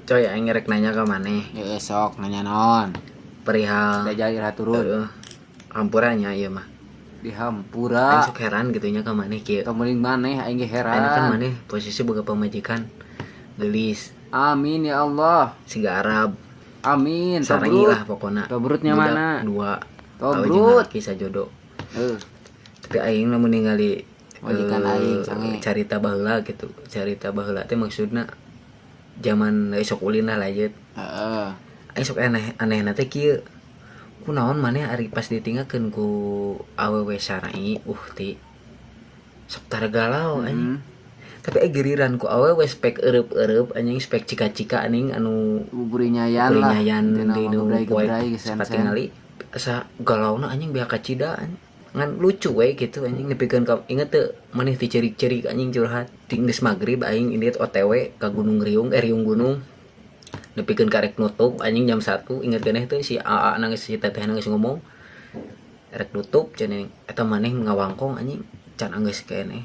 Coy, aing rek nanya ka maneh. Ya sok nanya naon? Perihal Dajal iraha turun. Heeh. Hampura nya ieu mah. Dihampura. Aing sok heran gitu nya ka maneh kieu. Tong mending maneh, aing ge heran. Ayeuna kan maneh posisi boga pamajikan geulis. Amin ya Allah. Siga Arab. Amin. Sarangi Tobrut. lah pokona. Tobrutnya Budak mana? dua. Tobrut. Awe jeung lalaki sajodo. Heuh. Tapi aing lamun ningali majikan aing sange. Carita baheula gitu. Carita baheula teh maksudna zaman sok ulin lah lanjut. Heeh. Aing sok aneh aneh teh kieu. Kunaon maneh ari pas ditinggalkeun ku awewe syar'i uhti. Sok tara galau anjing. Tapi giliran ku awewe spek eureub-eureub anjing, spek cika-cika anjing anu Buburi nyayan lah. nyayan Intina di mah nu poe gebrai-gebrai sen-sen. katingali asa galauna anjing beak kacida anjing. Ngan lucu we gitu anjing nepikeun ka inget teu maneh ti cerik-cerik anjing curhat ti geus magrib aing indit OTW ka Gunung Riung, Riung Gunung, nepikeun ka rek nutup anjing jam 1. Inget keneh teu si AA nangis, si teteh nangis ngomong rek nutup cenah eta maneh ngawangkong anjing can anggeus keneh.